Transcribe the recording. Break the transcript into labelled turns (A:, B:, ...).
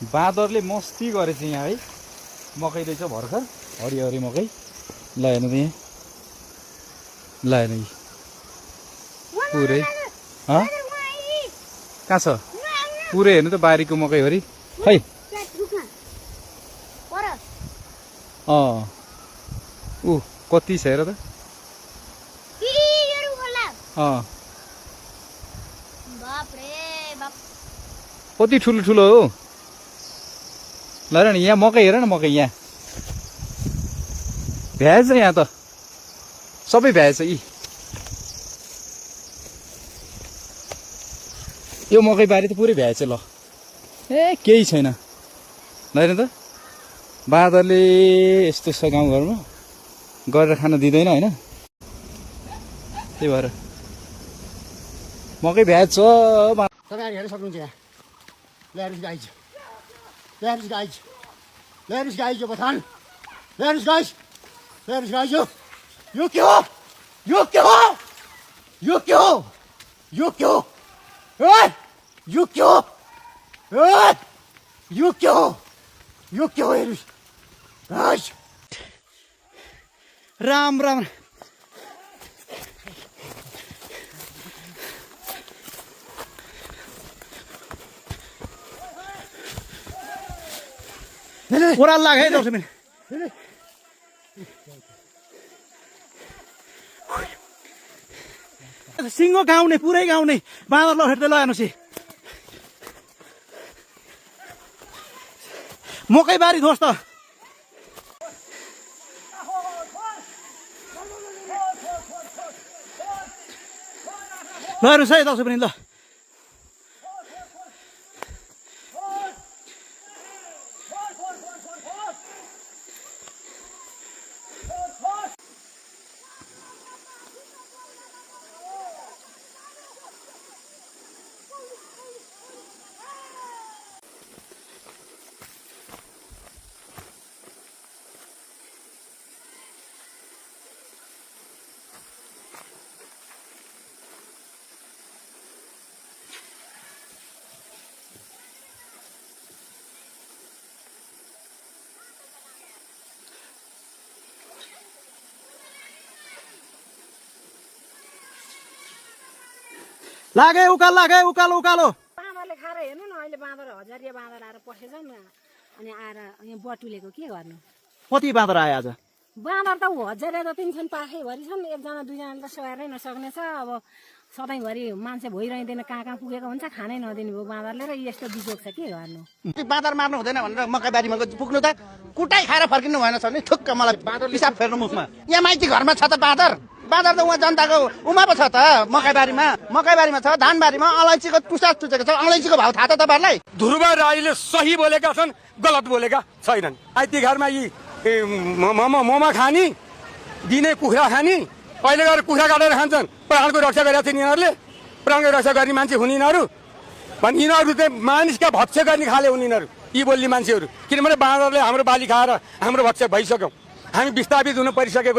A: बाँदरले मस्ती गरेछ यहाँ है। मकै रहेछ भर्खर, हरियो मकै। ल हेर्नु त यहाँ, ल हेर्नु यी पुरै कहाँ छ पुरै हेर्नु त बारीको मकै हरि खै। ऊ कति छ हेर त। कति ठुलो ठुलो हो। ल हेर नि यहाँ मकै, हेर न मकै यहाँ भ्याएछ, यहाँ त सबै भ्याएछ। यी यो मकै बारी त पुरै भ्याएछ। ल ए केही छैन। ल हेर्नु त बाँदरले यस्तो छ गाउँघरमा, गरेर खान दिँदैन होइन। त्यही भएर मकै भ्याएछ।
B: तपाईँ हेर्न सक्नुहुन्छ यहाँ। हेर्नुहोस् गाइज, हेर्नुहोस् गाइज, हेर्नुहोस् गाइज यो बथान, हेर्नुहोस् गाइज, हेर्नुहोस् गाइज यो के हो, यो के हो, यो के हो, यो के हो, यो के हो, यो के हो, यो के हो। हेर्नुहोस् गाइज,
A: राम राम। ओह्रालो लाग्यो है दर्शक पनि। सिङ्गो गाउने, पुरै गाउने बाँदर लखेट्दै लगाएनोस्। मकै बारी धोस् त। ल हेर्नुहोस् है दर्शक पनि। ल लागे उकालो, लागे उकालो उकालो।
C: बाँदरले खाएर हेर्नु न, अहिले बाँदर हजारिया बाँदर आएर पसेछ नि, अनि आएर यहाँ बटुलेको के गर्नु।
A: कति बाँदर आयो आज?
C: बाँदर त हजारिया जति छन्, पाखैभरि छन्। एकजना दुईजनाले त सहेरै नसक्ने छ। अब सधैँभरि मान्छे भइरहँदैन, कहाँ कहाँ पुगेको हुन्छ, खानै नदिने भयो बाँदरले। र यस्तो बिजोग छ, के गर्नु।
B: बाँदर मार्नु हुँदैन भनेर मकैबारीमा पुग्नु त कुटाइ खाएर फर्किनु भएन छ नि। ठुक्क मलाई पिसाब फेर्नु मुखमा। यहाँ माइती घरमा छ त बाँदर, बाँदर त उहाँ जनताको उमा पो छ त। मकैबारीमा छ, धानबारीमा अलैँचीको टुसा टुचेको छ। अलैँचीको भाउ थाहा त तपाईँहरूलाई?
D: ध्रुव राईले सही बोलेका छन्, गलत बोलेका छैनन्। आइती घरमा यी मोमा खानी, दिने कुखुरा खानी, अहिले गएर कुखुरा काटेर खान्छन्। प्राणको रक्षा गरेका थिए यिनीहरूले, प्राणको रक्षा गर्ने मान्छे हुन् यिनीहरू। भने यिनीहरू चाहिँ मानिसका भक्ष्य गर्ने खाले हुन् यिनीहरू, यी बोल्ने मान्छेहरू। किनभने बाँदरले हाम्रो बाली खाएर हाम्रो भक्ष्य भइसक्यौँ, हामी विस्थापित हुनु परिसकेको